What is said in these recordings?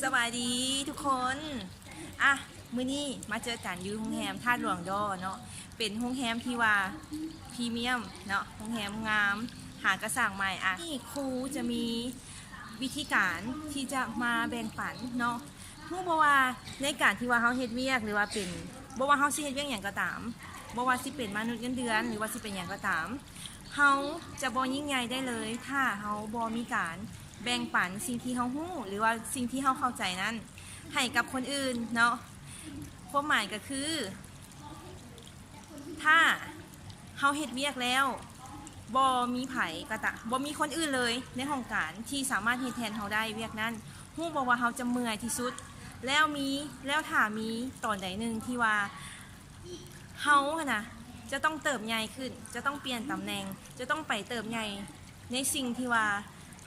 ສະບາຍດີທຸກຄົນ ອ່ະ ມື້ນີ້ມາເຈີກັນຢູ່ໂຮງແຮມທາດຫຼວງດໍເນາະ ເປັນໂຮງແຮມທີ່ວ່າພຣີມຽມເນາະ ໂຮງແຮມງາມ ຫາກະສ້າງໃໝ່. ອ່ະ ນີ້ຄູຈະມີວິທີການທີ່ຈະມາແບ່ງປັນເນາະ ຮູ້ບໍ່ວ່າໃນການທີ່ວ່າເຮົາເຮັດວຽກ ຫຼືວ່າເປັນ ບໍ່ວ່າເຮົາຊິເຮັດວຽກຫຍັງກໍຕາມ ບໍ່ວ່າຊິເປັນມະນຸດເງິນເດືອນ ຫຼືວ່າຊິເປັນຫຍັງກໍຕາມ ເຮົາຈະບໍ່ຍິ່ງໃຫຍ່ໄດ້ເລີຍ ຖ້າເຮົາບໍ່ມີການ ແບ່ງປັນສິ່ງທີ່ເຮົາຮູ້ ຫຼືວ່າສິ່ງທີ່ເຮົາເຂົ້າໃຈນັ້ນ ໃຫ້ກັບຄົນອື່ນເນາະ. ຄວາມໝາຍກໍຄື ຖ້າເຮົາເຮັດວຽກແລ້ວ ບໍ່ມີໃຜກໍຕາມ ບໍ່ມີຄົນອື່ນເລີຍໃນຫ້ອງການທີ່ສາມາດເຮັດແທນເຮົາໄດ້ວຽກນັ້ນ ຮູ້ບໍ່ວ່າເຮົາຈະເມື່ອຍທີ່ສຸດ? ແລ້ວມີ ແລ້ວຖ້າມີຕອນໃດໜຶ່ງທີ່ວ່າ ເຮົາຫັ້ນນະ ຈະຕ້ອງເຕີບໃຫຍ່ຂຶ້ນ ຈະຕ້ອງປ່ຽນຕຳແໜ່ງ ຈະຕ້ອງໄປເຕີບໃຫຍ່ໃນສິ່ງທີ່ວ່າ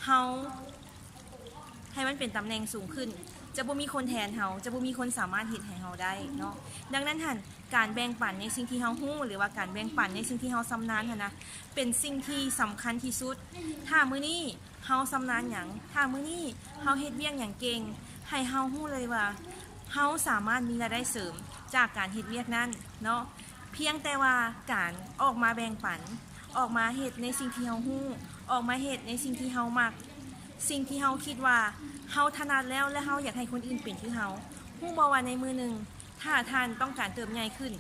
ເຮົາ ໃຫ້ມັນເປັນຕຳແໜ່ງສູງຂຶ້ນ ຈະບໍ່ມີຄົນແທນເຮົາ ຈະບໍ່ມີຄົນສາມາດເຮັດໃຫ້ເຮົາໄດ້ເນາະ. ດັ່ງນັ້ນຫັ້ນ ການແບ່ງປັນໃນສິ່ງທີ່ເຮົາຮູ້ ຫຼືວ່າການແບ່ງປັນໃນສິ່ງທີ່ເຮົາຊຳນານຫັ້ນນະ ເປັນສິ່ງທີ່ສຳຄັນທີ່ສຸດ. ຖ້າມື້ນີ້ ເຮົາຊຳນານຫຍັງ ຖ້າມື້ນີ້ເຮົາເຮັດວຽກຫຍັງເກັ່ງ ໃຫ້ເຮົາຮູ້ເລີຍວ່າ ເຮົາສາມາດມີລາຍໄດ້ເສີມຈາກການເຮັດວຽກນັ້ນເນາະ. ພຽງແຕ່ວ່າການອອກມາແບ່ງປັນ ອອກມາເຮັດໃນສິ່ງທີ່ເຮົາຮູ້ ອອກມາເຮັດໃນສິ່ງທີ່ເຮົາມັກ ສິ່ງທີ່ເຮົາຄິດວ່າເຮົາຖະໜັດແລ້ວ ແລະ ເຮົາຢາກໃຫ້ຄົນອື່ນເປັນຄືເຮົາ. ຮູ້ບໍ່ວ່າໃນມື້ໜຶ່ງ ຖ້າທ່ານຕ້ອງການເຕີບໃຫຍ່ຂຶ້ນ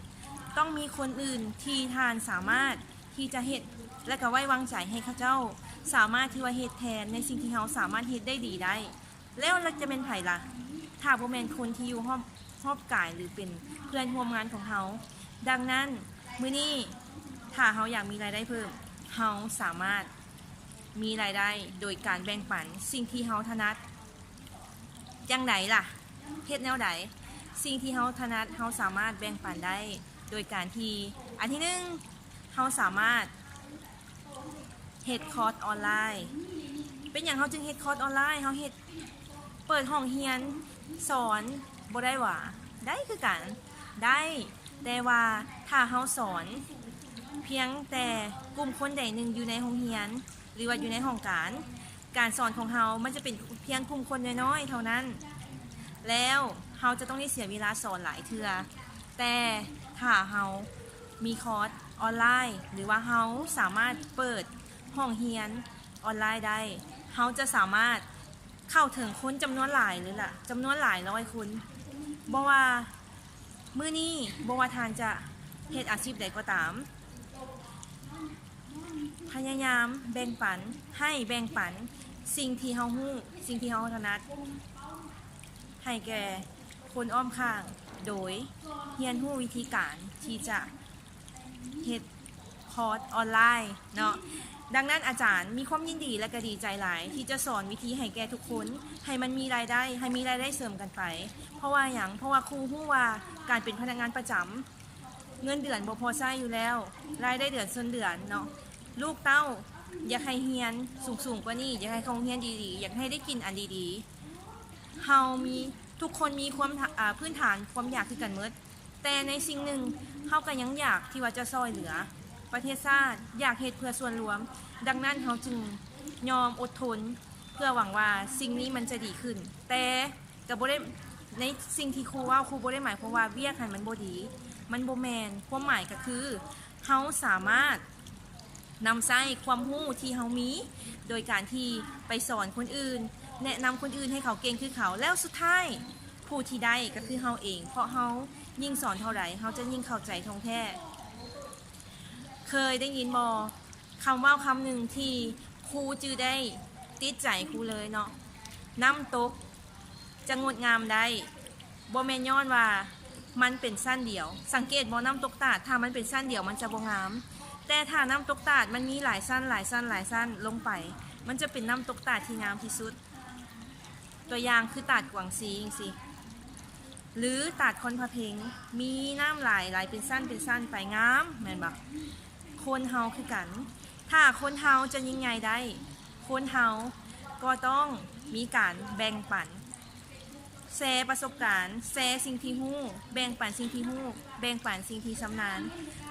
ຕ້ອງມີຄົນອື່ນທີ່ທ່ານສາມາດ ທີ່ຈະເຮັດ ແລະ ກໍໄວ້ວາງໃຈໃຫ້ເຂົາເຈົ້າສາມາດທີ່ວ່າເຮັດແທນໃນສິ່ງທີ່ເຮົາສາມາດເຮັດໄດ້ດີໄດ້. ແລ້ວ ແລ້ວຈະແມ່ນໃຜລະ ຖ້າບໍ່ແມ່ນຄົນທີ່ຢູ່ຮອບ ຮອບກາຍ ຫຼື ເປັນເພື່ອນຮ່ວມງານຂອງເຮົາ? ດັ່ງນັ້ນ ມື້ນີ້ ຖ້າເຮົາຢາກມີລາຍໄດ້ເພີ່ມ ເຮົາສາມາດມີລາຍໄດ້ໂດຍການແບ່ງປັນສິ່ງທີ່ເຮົາຖະໜັດ. ຈັ່ງໃດລະ? ເຮັດແນວໃດ? ສິ່ງທີ່ເຮົາຖະໜັດ ເຮົາສາມາດແບ່ງປັນໄດ້ ໂດຍການທີ່ ອັນທີໜຶ່ງ ເຮົາສາມາດເຮັດຄອດອອນລາຍ. ເປັນຫຍັງເຮົາຈຶ່ງເຮັດຄອດອອນລາຍ? ເຮົາເຮັດ ເປີດຫ້ອງຮຽນສອນບໍ່ໄດ້ຫວາ? ໄດ້ຄືກັນ ໄດ້ ແຕ່ວ່າຖ້າເຮົາສອນພຽງແຕ່ກຸ່ມຄົນໃດໜຶ່ງຢູ່ໃນໂຮງຮຽນ ຫຼືວ່າຢູ່ໃນຫ້ອງການ ການສອນຂອງເຮົາມັນຈະເປັນພຽງກຸ່ມຄົນນ້ອຍໆເທົ່ານັ້ນ ແລ້ວເຮົາຈະຕ້ອງໄດ້ເສຍເວລາສອນຫຼາຍເທື່ອ. ແຕ່ຖ້າເຮົາມີຄອດອອນລາຍ ຫຼືວ່າເຮົາສາມາດເປີດຫ້ອງຮຽນອອນລາຍໄດ້ ເຮົາຈະສາມາດເຂົ້າເຖິງຄົນຈຳນວນຫຼາຍເລີຍລະ ຈຳນວນຫຼາຍຮ້ອຍຄົນ. ບໍ່ວ່າ ມື້ນີ້ບໍ່ວ່າທ່ານຈະເຮັດອາຊີບໃດກໍຕາມ ພະຍາຍາມແບ່ງປັນ ໃຫ້ແບ່ງປັນສິ່ງທີ່ເຮົາຮູ້ ສິ່ງທີ່ເຮົາຖະໜັດ ໃຫ້ແກ່ຄົນອ້ອມຂ້າງ ໂດຍຮຽນຮູ້ວິທີການທີ່ຈະເຮັດຄອດອອນລາຍເນາະ. ດັ່ງນັ້ນອາຈານມີຄວາມຍິນດີ ແລະ ກະດີໃຈຫຼາຍທີ່ຈະສອນວິທີໃຫ້ແກ່ທຸກຄົນ ໃຫ້ມັນມີລາຍໄດ້ ໃຫ້ມີລາຍໄດ້ເສີມກັນໄປ. ເພາະວ່າຫຍັງ? ເພາະວ່າຄູຮູ້ວ່າການເປັນພະນັກງານປະຈຳ ເງິນເດືອນບໍ່ພໍໃຊ້ຢູ່ແລ້ວ ລາຍໄດ້ເດືອນຊົນເດືອນເນາະ ລູກເຕົ້າຢາກໃຫ້ຮຽນສູງໆກວ່ານີ້ ຢາກໃຫ້ເຂົ້າໂຮງຮຽນດີໆ ຢາກໃຫ້ໄດ້ກິນອັນດີໆ. ເຮົາມີ ທຸກຄົນມີຄວາມ ອາ ພື້ນຖານຄວາມຢາກຄືກັນໝົດ. ແຕ່ໃນສິ່ງໜຶ່ງ ເຮົາກໍຍັງຢາກທີ່ວ່າຈະຊ່ອຍເຫຼືອປະເທດຊາດ ຢາກເຮັດເພື່ອສ່ວນລວມ. ດັ່ງນັ້ນເຮົາຈຶ່ງຍອມອົດທົນ ເພື່ອຫວັງວ່າສິ່ງນີ້ມັນຈະດີຂຶ້ນ. ແຕ່ກໍບໍ່ໄດ້ ໃນສິ່ງທີ່ຄູເວົ້າ ຄູບໍ່ໄດ້ໝາຍຄວາມວ່າວຽກຫັ້ນມັນບໍ່ດີ ມັນບໍ່ແມ່ນ. ຄວາມໝາຍກໍຄື ເຮົາສາມາດ ນຳໃຊ້ຄວາມຮູ້ທີ່ເຮົາມີ ໂດຍການທີ່ໄປສອນຄົນອື່ນ ແນະນຳຄົນອື່ນໃຫ້ເຂົາເກັ່ງຄືເຂົາ ແລ້ວສຸດທ້າຍຜູ້ທີ່ໄດ້ກໍຄືເຮົາເອງ ເພາະເຮົາຍິ່ງສອນເທົ່າໃດ ເຮົາຈະຍິ່ງເຂົ້າໃຈທ່ອງແທ້. ເຄີຍໄດ້ຍິນບໍ່ ຄຳເວົ້າຄຳໜຶ່ງທີ່ຄູຈື່ໄດ້ຕິດໃຈຄູເລີຍເນາະ ນ້ຳຕົກ ຈະງົດງາມໄດ້ ບໍ່ແມ່ນຍ້ອນວ່າມັນເປັນຊັ້ນດຽວ. ສັງເກດບໍ່ ນ້ຳຕົກຕາດ ຖ້າມັນເປັນຊັ້ນດຽວມັນຈະບໍ່ງາມ ແຕ່ຖ້ານ້ຳຕົກຕາດມັນມີຫຼາຍຊັ້ນ ຫຼາຍຊັ້ນ ຫຼາຍຊັ້ນລົງໄປ ມັນຈະເປັນນ້ຳຕົກຕາດທີ່ງາມທີ່ສຸດ. ຕົວຢ່າງຄືຕາດກວາງຊີຈັ່ງຊີ້ ຫຼື ຕາດຄອນພະເພັງ ມີນ້ຳໄຫຼ ໄຫຼເປັນຊັ້ນ ເປັນຊັ້ນໄປ ງາມ ແມ່ນບໍ່? ຄົນເຮົາຄືກັນ ຖ້າຄົນເຮົາຈະຍິ່ງໃຫຍ່ໄດ້ ຄົນເຮົາກໍຕ້ອງມີການແບ່ງປັນ ແຊປະສົບການ ແຊສິ່ງທີ່ຮູ້ ແບ່ງປັນສິ່ງທີ່ຮູ້ ແບ່ງປັນສິ່ງທີ່ຊຳນານ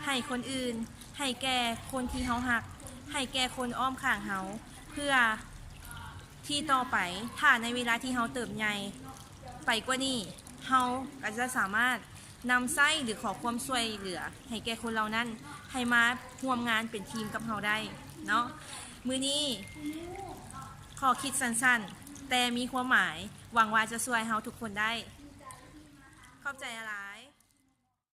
ໃຫ້ຄົນອື່ນ ໃຫ້ແກ່ຄົນທີ່ເຮົາຮັກ ໃຫ້ແກ່ຄົນອ້ອມຂ້າງເຮົາ ເພື່ອທີ່ຕໍ່ໄປ ຖ້າໃນເວລາທີ່ເຮົາເຕີບໃຫຍ່ ໄປກວ່ານີ້ ເຮົາກໍຈະສາມາດນຳໃຊ້ ຫຼື ຂໍຄວາມຊ່ວຍເຫຼືອໃຫ້ແກ່ຄົນເຫຼົ່ານັ້ນ ໃຫ້ມາຮ່ວມງານເປັນທີມກັບເຮົາໄດ້ເນາະ. ມື້ນີ້ຂໍ້ຄິດສັ້ນໆ ແຕ່ມີຄວາມໝາຍ, ຫວັງວ່າຈະຊ່ວຍເຮົາທຸກຄົນໄດ້. ຂອບໃຈຫຼາຍ.